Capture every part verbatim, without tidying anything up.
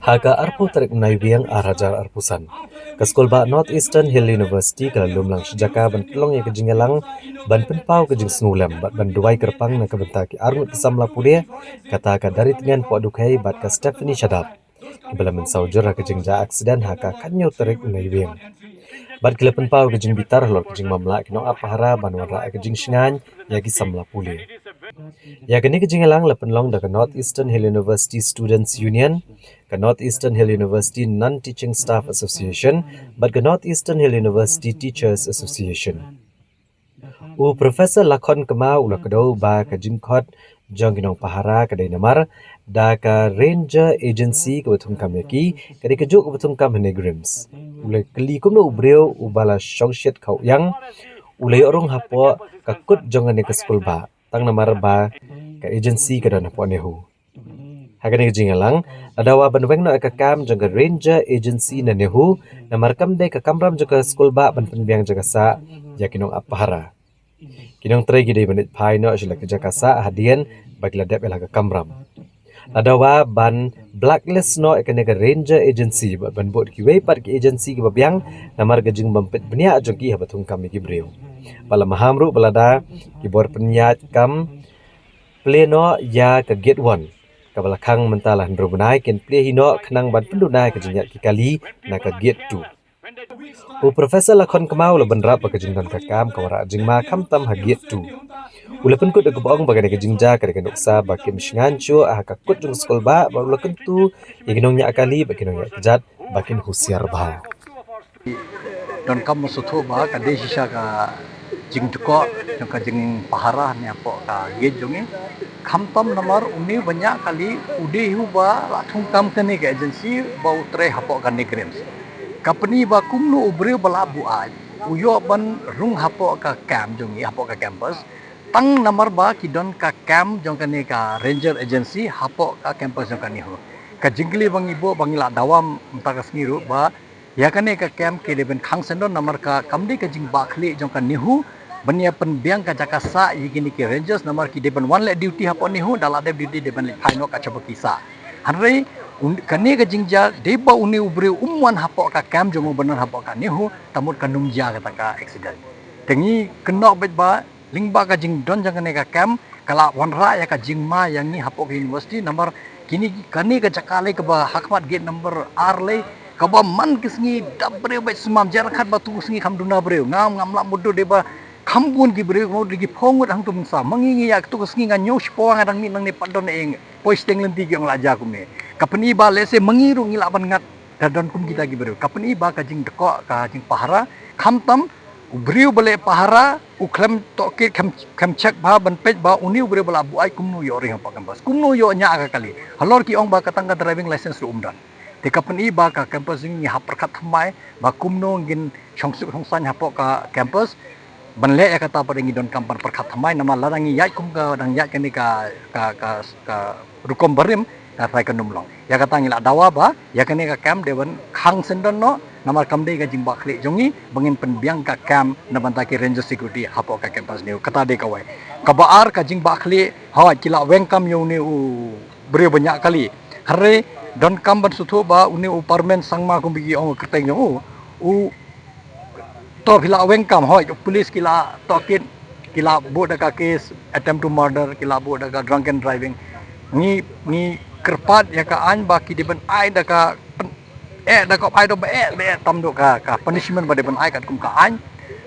Ha ka arphew tarik Naiwieng ar hajar arphew san, ka skulbah North Eastern Hill University ka la lum lang shi jaka ban pynlong ïa ka jingïalang ban pynpaw ka jingsngewlem bad ban duwai kyrpang na ka bynta ki arngut ki samla pule, kata ka Daritngen Pohdukhei bad ka Stephanie Shadap, kiba la mynsaw jur ha ka jingjia aksiden ha ka khathynñiew tarik Naiwieng. Bad ki la pynpaw ka jingbitar halor ka jingmamlah ki nongap pahara ban wanrah ïa ka jingshngaiñ ïa ki samla pule. Ïa kane ka jingïalang la pynlong da ka North Eastern Hill University Students Union, ka North Eastern Hill University Non-Teaching Staff Association bad ka North Eastern Hill University Teachers Association. U Professor Lakhon Kma u la kdew ba ka jingkhot jong ki nongpahara ka dei namar da ka Ranger Agency kaba thungkam ïa ki, ka dei kajuh kaba thungkam ha NEIGRIHMS. U la kylli kumno u briew uba la shongshit khaw ïang u la ïoh rung hapoh ka kut jong kane ka skulbah tang namar ba ka agency ka don hapoh NEHU. Ha kane ka jingïalang la dawa ban weng noh ïa ka kam jong ka Ranger Agency na NEHU, namar kam dei ka kamram jong ka skulbah ban pynbiang jaka sah ïa ki nongap pahara. Ki nongtrei ki dei ban leit phai noh sha la ka jaka sah hadien ba ki la dep ïa la ka kamram. La dawa ban blacklist noh ïa kane ka Ranger Agency bad ban bud kiwei pat ki agency kiba biang namar ka jingbym peit bniah jong ki haba thungkam ïa ki briew. Bad la maham ruh ba lada ki bor pynïaid kam plie noh ïa ka gate one kaba la khang mynta la hynriew bnai, kin plie hi noh khnang ban pynduna ïa ka jingïaid ki kali na ka gate two. U Professor Lakhon Kma u la bynrap ba ka jingdon ka kam ka wanrah jingma khamtam ha gate two. U la pynkut da kaba ong ba kane ka jingjia ka dei ka nuksa ba kim shngaiñ shuh ha ka kut jong ka skulbah bad u la kyntu ïa ki nongñiah kali bad ki nongñiah kjat ba kin husiar bha. Donkam ban sngewthuh ba ka dei shisha ka jingdkoh jong ka jingpahara ne hapoh ka gate jong ngi. Khamtam namar une ba ñiah kali u dei hi uba la thungkam kane ka agency ba u trei hapoh ka NEIGRIHMS. Ka pyni ba kumno u briew ba la buaid u ïoh ban rung hapoh ka camp jong ngi, hapoh ka campus, tang namar ba ki don ka camp jong kane ka Ranger Agency hapoh ka campus jong ka NEHU. Ka jingkylli ba ngi buh ba ngi la dawa mynta ka sngi ruh ba ïa kane ka camp ki dei ban khang syndon namar ka kam dei ka jingbahkhlieh jong ka NEHU ban ïa pynbiang ka jaka sah ïa kine ki rangers namar ki dei ban wan leh duty hapoh NEHU, da la dep duty dei ban leit phai noh kat shaba ki sah. Hynrei un-, kane ka jingjia dei ba une u briew um wan hapoh ka camp jong u ba don hapoh ka NEHU, te mut kan ym jia kata ka accident. Te ngi kynnoh beit ba lyngba ka jingdon jong kane ka camp ka la wanrah ïa ka jingma ïa ngi hapoh ka university namar kine, kane ka jaka lei kaba ha khmat gate number ar lei, kaba man ka sngi dap briew bad sumar, jia ryngkat ba tu ka sngi kham duna briew, ngam, ngam lah mutdur dei ba kham bun ki briew, mut dei ki phew ngut hangtu mynsaw. Ma ngi ngi ïa tu ka sngi nga ñiew shiphew, nga dang mih nangne pat don ïing, poi shiteng lynti ki ong la jia kumne. Ka pyni ba lehse ma ngi ruh ngi lah ban ngat da don kum kita ki briew. Ka pyni ba ka jingdkoh ka jingpahara khamtam u briew ba leh pahara u khlem tohkit, khlem, khlem check bha ban peit ba une u briew ba la buaid kumno ïoh ring hapoh campus, kumno ïoh ñiah ka kali. Halor ki ong ba ka tang ka driving license ruh um don. Te ka pyni ba ka campus jong ngi hap pyrkhat thymmai ba kumno ngin shongsuk shongsaiñ hapoh ka campus. Ban leh ïa kata pat ngi donkam ban pyrkhat thymmai namar lada ngi ïaid kum ka dang ïaid kane ka, ka, ka, ka rukom barim, nga tharai kan ym long. Ïa kata ngi la dawa ba ïa kane ka camp dei ban khang syndon noh namar kam dei ka jingbahkhlieh jong ngi ba ngin pynbiang ka camp na bynta ki ranger security hapoh ka campus NEHU. Kata dei kawei. Kaba ar ka jingbahkhlieh, hooid ki la weng kam ïa une u briew ba ñiah kali. Hynrei donkam ban sngewthuh ba une u Parmen Sangma kumba ki ong ka kyrteng jong u, u to phi la weng kam, hooid, u police ki la tohkit, ki la buh da ka case attempt to murder, ki la buh da ka drunken driving. Ngi, ngi kyrpad ïa ka aiñ ba ki dei ban ai da ka pyn-, eh, da ka ai da ba eh, ba eh tam duh ka, ka punishment ba dei ban ai katkum ka aiñ.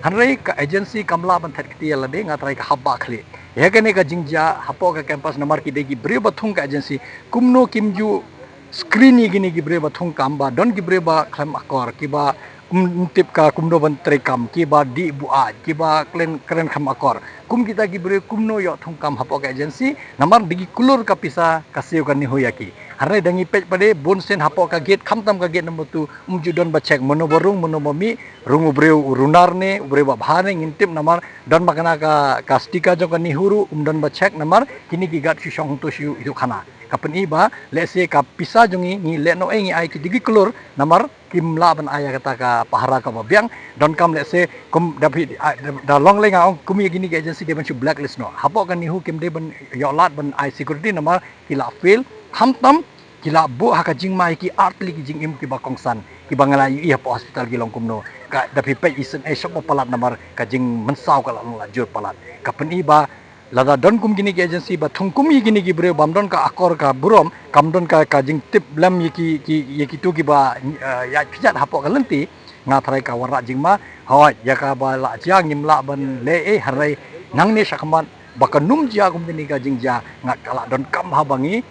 Hynrei ka agency kam lah ban thet kti ïa lade, nga tharai ka hap bahkhlieh. Ïa kane ka jingjia hapoh ka campus namar ki dei ki briew ba thung ka agency, kumno kim ju screen ïa kine ki briew ba thungkam ba don ki briew ba khlem akor, kiba ym, ym tip ka kumno ban treikam, kiba dih buaid, kiba kren, kren khlem akor. Kum kita ki briew kumno ïoh thungkam hapoh ka agency, namar da ki klur ka pisa ka siew ka NEHU ïa ki. Hynrei da ngi peit pat de bun sien hapoh ka gate, khamtam ka gate number two, ym ju don ba check mano ba rung, mano ba mih, rung u briew u runar ne, u briew ba bha ne, ngim tip namar don ba kane ka, ka sticker jong ka NEHU ruh, ym don ba check namar kine ki guard shu shong hangto shu ïoh khana. Ka pyni ba lehse ka pisa jong ngi, ngi lehnohei ngi ai ki da ki klur namar kim lah ban ai ïa kata ka pahara kaba biang. Donkam lehse kum da phi, ah, da, da long lei nga ong kum ïa kine ki agency dei ban shu blacklist noh. Hapoh ka NEHU kim dei ban ïoh lad ban ai security namar ki la fail. Khamtam ki la buh ha ka jingma ïa ki artylli ki jingim kiba kongsan kiba nga la ïohi hapoh hospital ki long kumno. Ka da phi peit isynei shop ba palat namar ka jingmynsaw ka la long la jur palat. Ka pyni ba lada don kum kine ki agency ba thung kum ïa kine ki briew bym don ka akor ka burom, kam don ka, ka jingtip lem ïa ki, ki, ïa kitu kiba, eh, ïaid pynjah hapoh ka lynti, nga tharai ka wanrah jingma. Hooid, ïa kaba la jia ngim lah ban leh ei, hynrei nangne shakhmat ba kan ym jia kum kane ka jingjia, nga ka la donkam haba ngi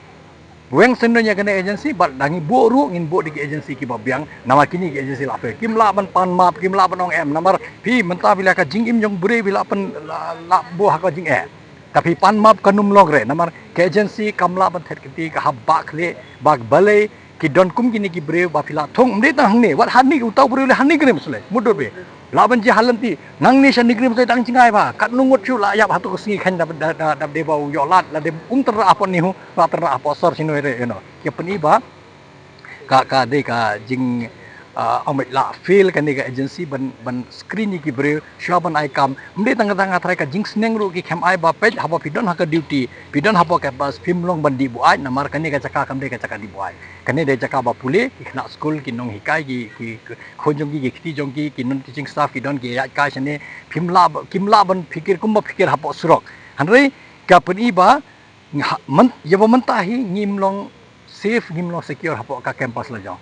weng sngewdon ïa kane agency, bad da ngi buh ruh ngin buh da ki agency kiba biang, namar kine ki agency la fail. Kim lah ban pan map, kim lah ban ong em, namar phi mynta phi la ka jingim jong briew phi la pan la, la buh ha ka jingeh. Ta phi pan map kan ym long re, namar ka agency kam lah ban thet kti ka hap ba khlieh, ba balei ki don kum kine ki briew ba phi la thung, ym dei tang hangne, wat hangne uta u briew leh hangne kane musleh, mut dot be. Lah ban jia ha lynti, nangne sha NEIGRIHMS dang jngai ba, katno ngut shu la ïap hato ka sngi khein da, da, da, da dei ba u ïoh lad, la dei um tynrah hapoh NEHU, la tynrah hapoh sor shnong re, you know. Ka pyni ba ka, ka dei ka jing, ah, ong beit la fail kane ka agency ban, ban screen ïa ki briew shuwa ban ai kam. Ym dei tang kata, nga tharai ka jingsneng ruh ki khlem ai ba peit haba phi don ha ka duty, phi don hapoh campus, phim long ban dih buaid, namar kane ka jaka kam dei ka jaka dih buaid. Kane dei jaka ba pule, ki khynnah skul, ki nonghikai, ki, ki, ki khun jong ki, ki kti jong ki, ki non teaching staff, ki don ki ïaid kai shane, phim lah ba, kim lah ban pyrkhat kumba pyrkhat hapoh surok. Hynrei ka pyni ba nga, myn, ïa ba mynta hi ngim long safe, ngim long secure hapoh ka campus la jong.